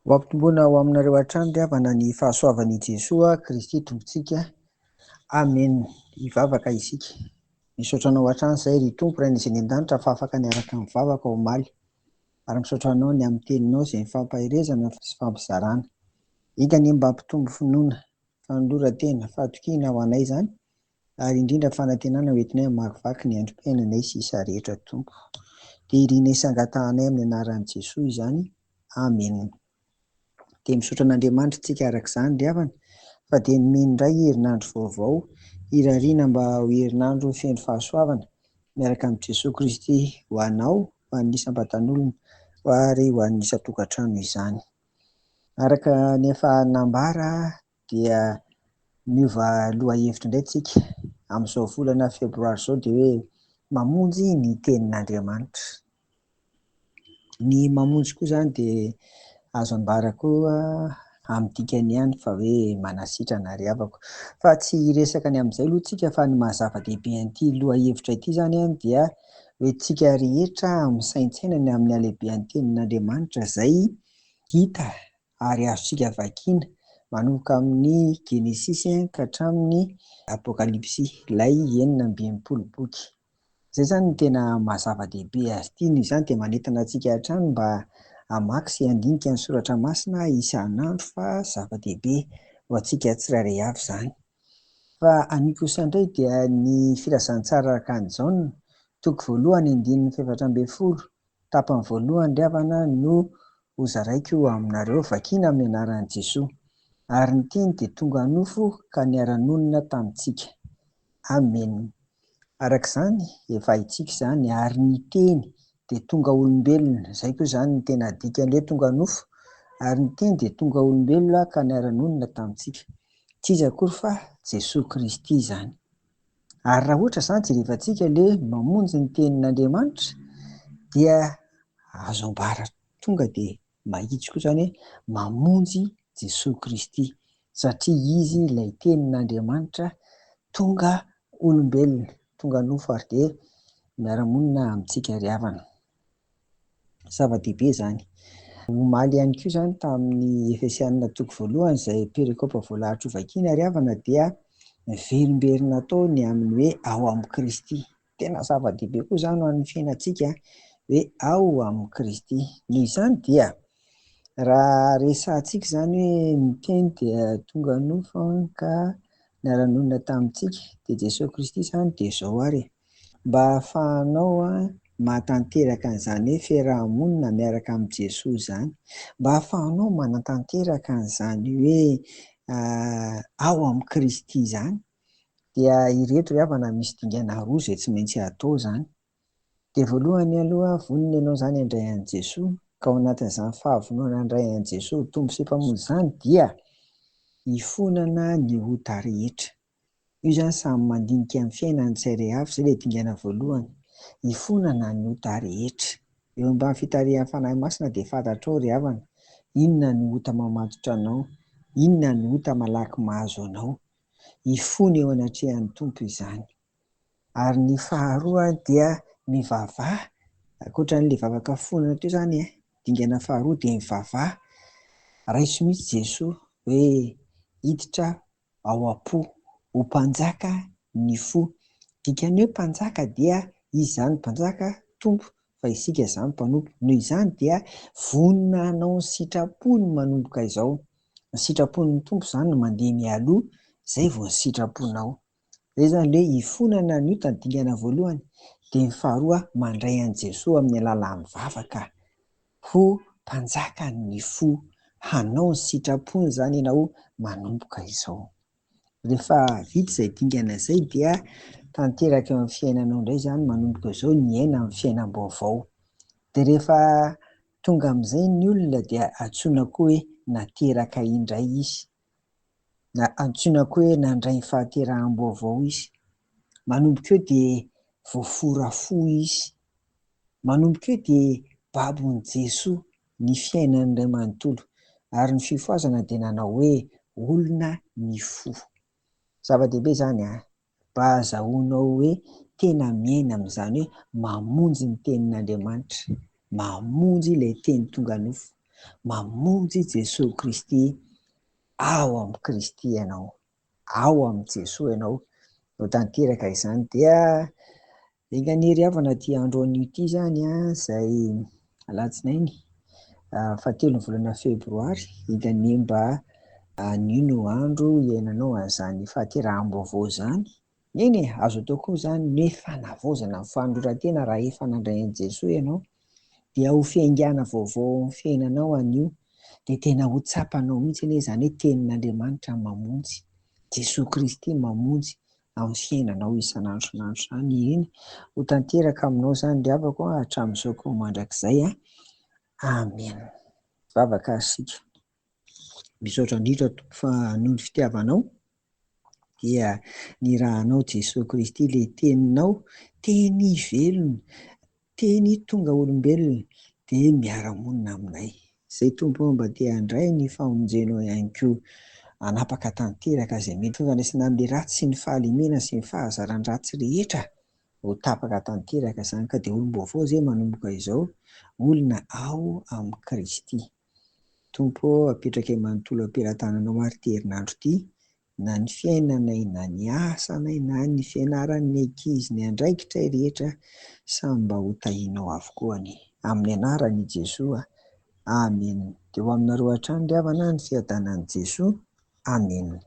Ho ampitomboina ho aminareo hatrany ry havana ny fahasoavan'i Jesoa Kristy Tompontsika. Amen. Hivavaka isika. Misaotra anao hatrany izay ry Tompo Rainay izay any an-danitra fa afaka niaraka nivavaka omaly. Ary misaotra anao ny amin'ny teninao izay nifampaherezana sy fampizarana. Enga anie mba hampitombo finoana, fanoloran-tena, fahatokiana ho anay izany ary indrindra fanantenana ho entinay hamakivaky ny androm-piainanay sisa rehetra Tompo. Dia irinay sy angatahanay amin'ny anaran'i Jesoa izany. Amena. Dia misaotra an'Andriamanitra isika araka izany ry havana fa dia nomeny indray herinandro vaovao hirariana mba ho herinandro feno fahasoavana miaraka amin'i Jesoa Kristy ho anao, ho an'ny isam-batan'olona ary ho an'ny isan-tokantrano izany. Araka ny efa nambara dia miova lohahevitra indray tsika amin'izao volana febroary izao dia hoe mamonjy ny tenin'Andriamanitra. Ny mamonjy koa izany dia azo ambara koa amin'ny dikany ihany fa hoe manasitrana ry havako. Fa tsy hiresaka ny amin'izay aloha tsika fa ny maha zava-dehibe an'ity lohahevitra ity izany dia hoe tsika rehetra misaintsaina ny amin'ny halehibehan'ny tenin'Andriamanitra izay hita ary azontsika vakiana manomboka amin'ny Genesisy ka hatramin'ny Apokalypsy, ilay 66 boky. Izay izany no tena maha zava-dehibe azy ity, noho izany dia manentana antsika hatrany mba hamaky sy handinika ny soratra masina isan'andro fa zava-dehibe ho antsika tsirairay avy izany. Fa anio kosa indray dia ny filazantsara araka an'i Jaona, toko voalohany andininy faha-14, tapany voalohany ry havana no hozaraiko aminareo, vakiana amin'ny anaran'i Jesoa. Ary ny Teny dia tonga nofo ka niara-nonina tamintsika. Amen. Araka izany, efa haintsika izany, ary ny Teny dia tonga olombelona, izay koa izany ny tena dikan'ilay hoe tonga nofo, ary ny Teny dia tonga olombelona ka niara-nonina tamintsika. Tsy iza akory fa Jesoa Kristy izany. Ary raha ohatra izany jerevantsika ilay mamonjy ny Tenin'Andriamanitra dia azo ambara tonga dia mahitsy koa izany hoe mamonjy Jesoa Kristy satria Izy ilay Tenin'Andriamanitra tonga olombelona, tonga nofo ary dia miara-monina amintsika ry havana. Zava-dehibe izany. Omaly ihany koa izany tamin'ny Efesianina toko voalohany izay perikopa voalahatra ho vakiana ry havana dia miverimberina tao ny amin'ny hoe ao amin'i Kristy. Tena zava-dehibe koa izany ho an'ny fiainantsika hoe ao amin'i Kristy. Noho izany dia raha resahantsika izany hoe ny teny dia tonga nofo ka niara-nonina tamintsika dia Jesoa Kristy izany dia izao ary e. Mba hahafahanao mahatanteraka an'izany hoe fiaraha-monina miaraka amin'i Jesoa izany, mba hahafahanao manatanteraka an'izany hoe ao amin'i Kristy izany, dia ireto ry havana misy dingana roa izay tsy maintsy atao izany. Dia voalohany aloha, vonona ianao izany handray an'i Jesoa, ka ao anatin'izany fahavononana handray an'i Jesoa ho Tompo sy Mpamonjy izany dia hifonana ny ota rehetra. Io izany samy mandinika ny fiainany tsirairay avy, izay ilay dingana voalohany. Hifonana ny ota rehetra. Eo ambany fitarihan'ny Fanahy Masina dia fantatrao ry havana, inona no ota mamatotra anao, inona no ota malaky mahazo anao. Hifona eo anatrehan'ny Tompo izany. Ary ny faharoa dia mivavaha, ankoatran'ilay vavaka fonana teo izany e, dingana faharoa dia mivavaha, raiso mihitsy Jesoa hoe hiditra ao am-po, ho mpanjaka ny fo. Dikan'ny hoe mpanjaka dia izy izany mpanjaka, Tompo, fa isika izany mpanompo. Noho izany dia vonona hanao ny sitrapony manomboka izao. Ny sitrapon'ny Tompo izany no mandeha mialoha, izay vao ny sitraponao. Izay izany ilay hoe hifonana ny ota ny dingana voalohany, dia ny faharoa mandray an'i Jesoa amin'ny alalan'ny vavaka ho mpanjakan'ny fo, hanao ny sitrapony izany ianao manomboka izao. Rehefa vita izay dingana izay dia tanteraka eo amin'ny fiainanao indray izany manomboka izao ny hiaina amin'ny fiainam-baovao. Dia rehefa tonga amin'izay ny olona dia antsoina koa hoe nateraka indray izy. Na antsoina koa hoe nandray ny fahateraham-baovao izy. Manomboka eo dia voafora fo izy. Manomboka eo dia babon'i Jesoa ny fiainany iray manontolo. Ary ny fifohazana dia nanao hoe olona ny fo. Zava-dehibe izany an! Mba ahazahoanao hoe tena miaina amin'izany hoe mamonjy ny tenin'Andriamanitra, mamonjy ilay teny tonga nofo. Mamonjy Jesoa Kristy, ao amin'i Kristy ianao, ao amin'i Jesoa ianao. Ho tanteraka izany dia enga anie ry havana ity andro anio ity izany an, izay alatsinainy fahatelon'ny volana febroary, enga anie mba anio no andro iainanao an'izany fahateraham-baovao izany. Eny e, azo atao koa izany ny hoe fanavaozana ny fanoloran-tena raha efa nandray an'i Jesoa ianao, dia ho fiaingàna vaovao ao amin'ny fiainanao anio, dia tena ho tsapanao mihitsy anie izany hoe tenin'Andriamanitra mamonjy, Jesoa Kristy mamonjy amin'ny fiainanao isan'andro isan'andro izany. Eny, ho tanteraka aminao izany ry havako hatramin'izao ka ho mandrakizay. Amena. Vavaka ary isika. Misaotra indrindra Tompo fa noho ny fitiavanao dia nirahanao Jesoa Kristy ilay teninao, teny velona, teny tonga olombelona dia miara-monina aminay. Izay Tompo ô mba te handray ny famonjenao ihany koa, hanapaka tanteraka izay mety fifandraisana amin'ny ratsy sy ny fahalemena sy ny fahazaran-dratsy rehetra ho tapaka tanteraka izany ka dia olom-baovao izay manomboka izao, olona ao amin'i Kristy. Tompo ô, apetrakay manontolo am-pelatananao ary ity herinandro ity, na ny fiainanay, na ny asanay, na ny fianaran'ny ankizy, ny andraikitray rehetra, samy mba ho tahianao avokoa anie. Amin'ny anaran'i Jesoa. Amena. Dia ho aminareo hatrany ry havana ny fiadanan'i Jesoa. Amena.